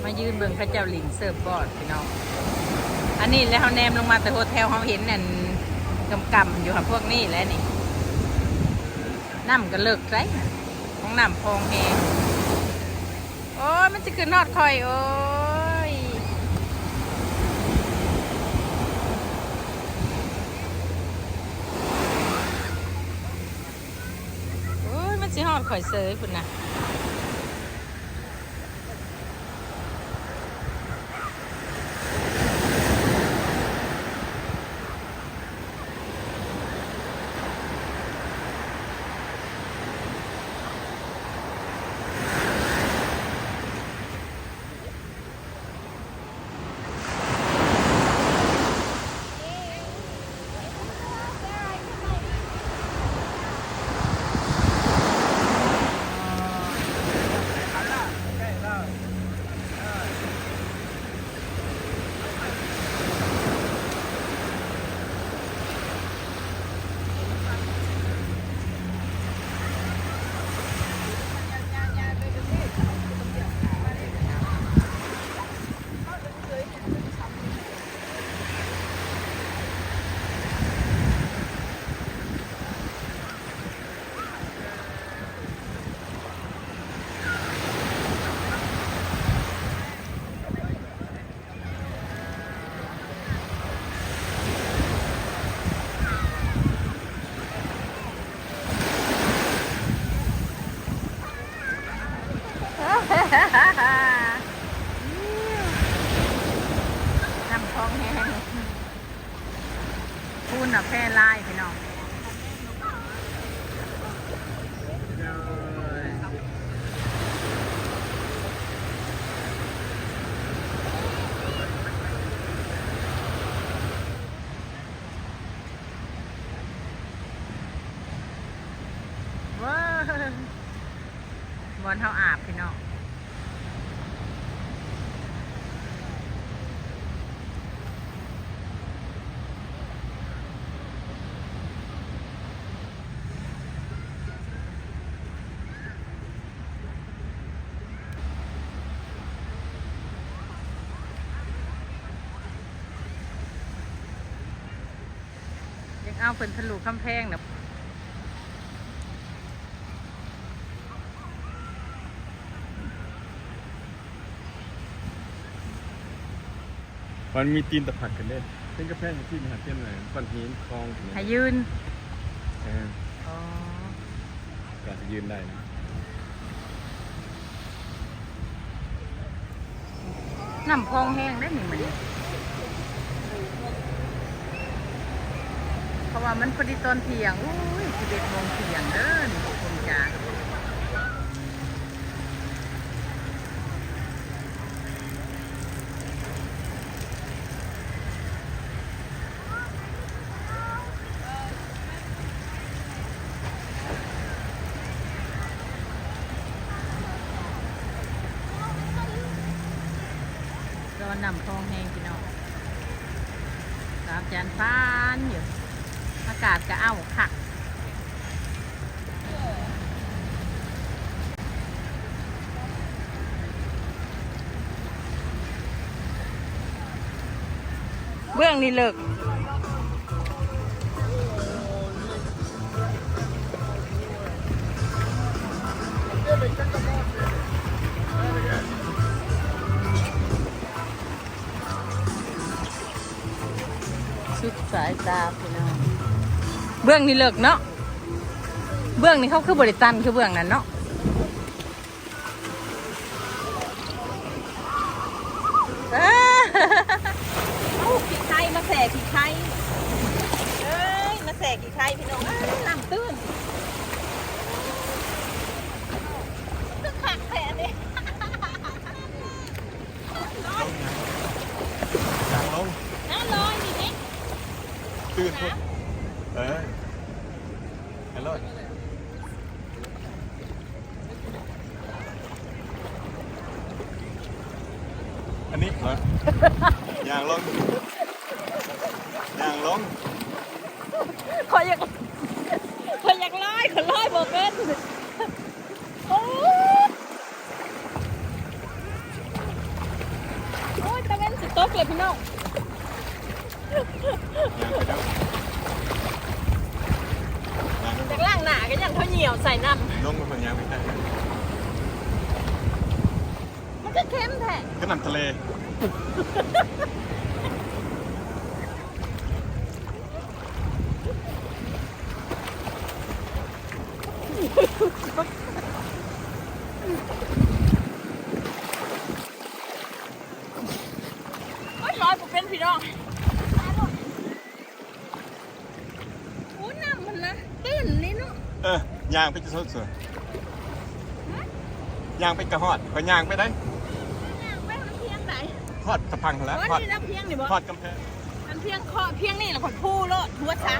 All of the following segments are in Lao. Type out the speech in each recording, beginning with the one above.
ມາຢືນເບິ່ງເຂົາເຈົ້າຫຼິ້ນເຊີບບອດພີ່ນ້ອງ. ອັນນີ້ແຫຼະ ເຮົາແນມລົງມາແຕ່ໂຮເທວ ເຮົາເຫັນອັນກຳໆຢູ່ຫາພວກນີ້ແຫຼະນີ້. ນ້ຳກໍເລິກໃດ໋ ຂອງນ້ຳພອງແຮງ. ໂອ້ຍ ມັນຊິຂຶ້ນຮອດຂ້ອຍ ໂອ້ຍ ໂອ້ຍ ມັນຊິຮອດຂ້ອຍເສີຍພຸ້ນນະ. ນ້ຳພອງແຮງ ປູນນະແພຫຼາຍພີ່ນ້ອງ. ວ້າ ບ່ອນເຮົາອາບພີ່ນ້ອງ. ຢາກເອົາເພິ່ນທະລຸກຳແພງນະ. ມັນມີຕີນຕະພັດກັນເດ້ ເປັນກຳແພງທີ່ມັນເປັນແບບກ້ອນຫີນຄອງໃຫ້ຢືນ. ເອີ ອໍ ກໍໃຫ້ຢືນໄດ້ນະ. ນ້ຳພອງແຮງເດ້ນີ້ມື້ນີ້ ເພາະວ່າມັນພໍດີຕອນທ່ຽງ. ໂອ້ຍ ສິບເອັດໂມງທ່ຽງເດີນີ້ ທຸກຄົນຈ້າ. ແຕ່ວ່ານ້ຳພອງແຮງພີ່ນ້ອງ ສາວຈັນຟານຢູ່ ອາກາດກະເອົ້າຄັກ. ເບື້ອງນີ້ເລິກ. ສຸດສາຍຕາພີ່ນ້ອງ. ເບື້ອງນີ້ເລິກເນາະ ເບື້ອງນີ້ເຂົາຄືບໍ່ໄດ້ຕັນຄືເບື້ອງນັ້ນເນາະ. ເອີ ເອົາຂີ້ໄຄມາແຊ່ຂີ້ໄຄ ເອີຍ ມາແຊ່ຂີ້ໄຄພີ່ນ້ອງ. ເອີຍ ນ້ຳຕື້ນ ຄືຄັກແທ້ອັນນີ້. ນາງລົງ ນາງລອຍນີ້ເດ້ ຕື່ນພຸ້ນ. ເອີ ໃຫ້ລອຍ. ອັນນີ້ເນາະ ຍ່າງລົງ ຍ່າງລົງ. ຂ້ອຍຢາກ ຂ້ອຍຢາກລອຍ ຂ້ອຍລອຍບໍ່ເປັນ. ໂອ້ ໂອ້ ເລີຍພີ່ນ້ອງ ຍ່າງໄປເດີ ຍ່າງໄປ ຈາກລ້າງໜ້າກໍຍັງເຂົາຍ່ຽວໃສ່ນຳ ລົງມາເພິ່ນຍ່າງໄປໃກ້ ມັນຄືເຄັມແທ້ ຄືນ້ຳທະເລ. ໂອ້ຍ ລອຍບໍ່ເປັນພີ່ນ້ອງ ໂອ້ ນ້ຳມັນນະ ຕື້ນນີ້ເນາະ ເອີ ຍ່າງໄປຈະສຸດ ຍ່າງໄປກະຮອດ ຂ້ອຍຍ່າງໄປໄດ໋ ຍ່າງໄປຮອດພຽງໃດ ຮອດຕະພັງຫັ້ນແຫຼະ ຮອດນີ້ລະພຽງນີ້ບໍ່ ຮອດກຳແພງ ອັນພຽງເຄາະພຽງນີ້ລະຂ້ອຍພູໂລດຫົວສາ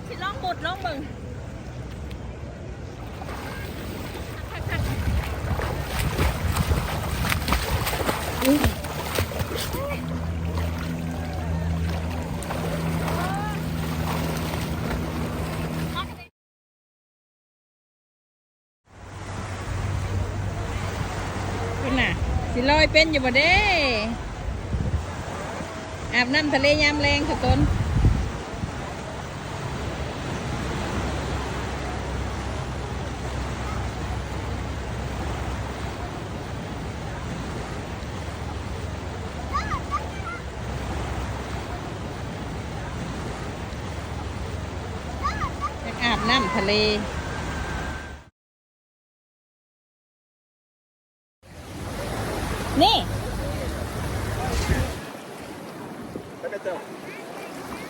ຊິລອງມຸດລອງເບິ່ງ. ພຸ້ນນະ ຊິລອຍເປັນຢູ່ບໍ່ເດ້? ອາບນ້ຳທະເລຍາມແລງທຸກຄົນ. ຢາກອາບນ້ຳທະເລ. ນີ້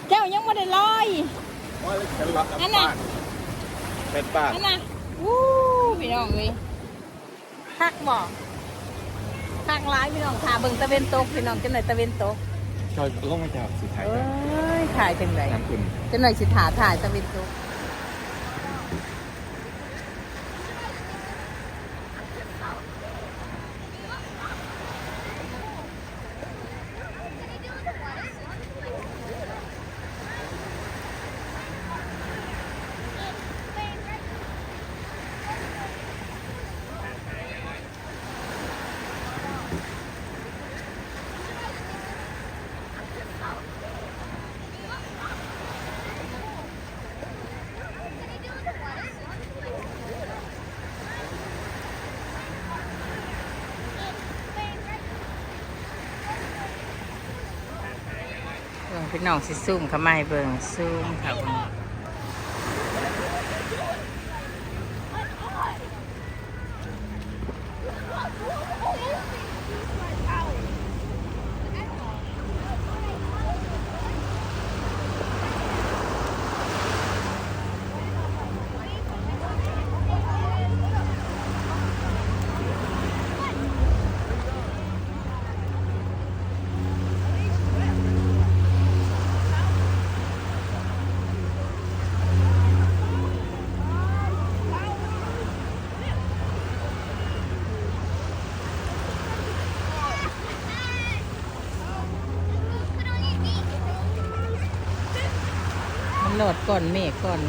ເຈົ້າຍັງບໍ່ໄດ້ລອຍ ອັນນະ ເປັນບ້ານ ອັນນະ ອູ້ ພີ່ນ້ອງເອີຍ ຄັກບໍ່? ຄັກຫຼາຍພີ່ນ້ອງ ຖ້າເບິ່ງຕາເວັນຕົກ ພີ່ນ້ອງ ຈັກໜ້ອຍຕາເວັນຕົກ ເຈົ້າລົງມາ ເຈົ້າຊິຖ່າຍ ເອີຍ ຖ່າຍຈັ່ງໃດ ນ້ຳຂຶ້ນ ຈັກໜ້ອຍຊິຖ້າຖ່າຍຕາເວັນຕົກ. ເບິ່ງ ພີ່ນ້ອງຊິຊູມເຂົ້າມາໃຫ້ເບິ່ງ ຊູມເຂົ້າເບິ່ງ. ມັນລອດກ້ອນເມກກ່ອນ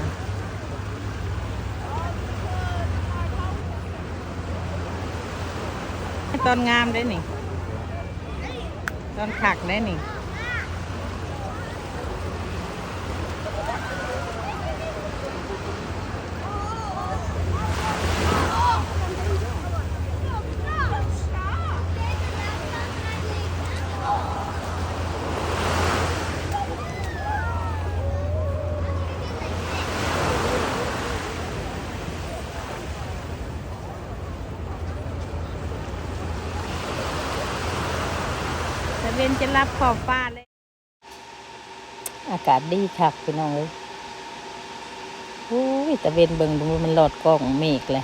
ຕອນງາມເດ້ນີ້. ຕອນຄັກເດ້ນີ້. ຕາເວັນຈະລັບຂອບຟ້າແລ້ວ. ອາກາດດີຄັກພີ່ນ້ອງເອີຍ. ໂອ້ຍ ຕາເວັນເບິ່ງດູ ມັນລອດກ້ອງເມກແຫຼະ.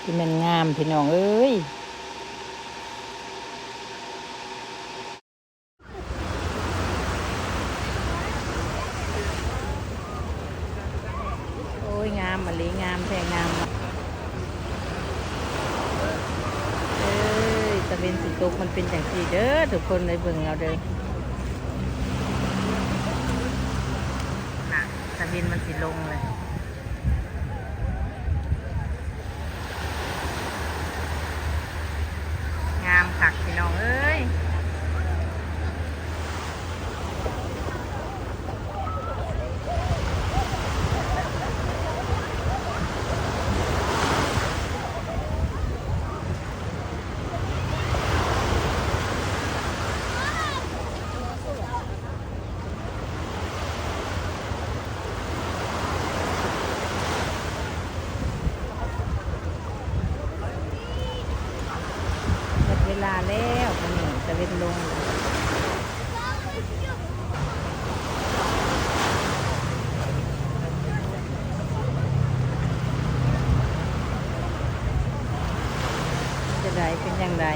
ຊິແມ່ນງາມພີ່ນ້ອງເອີຍ. ໂອ້ຍ ງາມອີ່ຫຼີ ງາມແທ້ ງາມເນາະ. ເອີຍ ຕາເວັນຊິຕົກ ມັນເປັນຈັ່ງຊີ້ເດີ ທຸກຄົນເອີຍ ເບິ່ງເອົາເດີ. ໜ້າ ວິນມັນຊິລົງເລີຍ. ງາມຄັກພີ່ນ້ອງເອີຍ. ໝົດເວລາແລ້ວ ມື້ນີ້ຕາເວັນລົງ. ຈະໄດ້ເປັນຈັ່ງໃດ?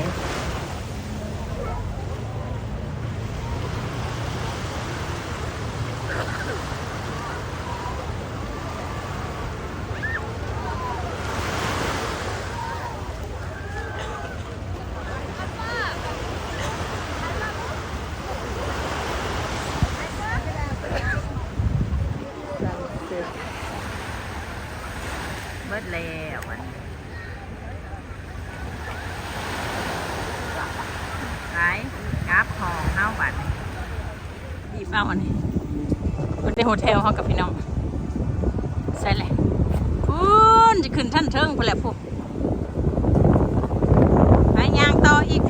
ເບິດແລ້ວອັນນີ້. ໄປ ກັບຫ້ອງເຮົາບັດນີ້. ຮີບເອົາອັນນີ້ ເພິ່ນໄດ້ໂຮເທວເຮົາກັບພີ່ນ້ອງ. ໃສ່ແຫຼະ ພຸ້ນ ຈະຂຶ້ນຊັ້ນເທິງພຸ້ນແຫຼະພຸ້ນ. ໄປຍ່າງຕໍ່ອີກ.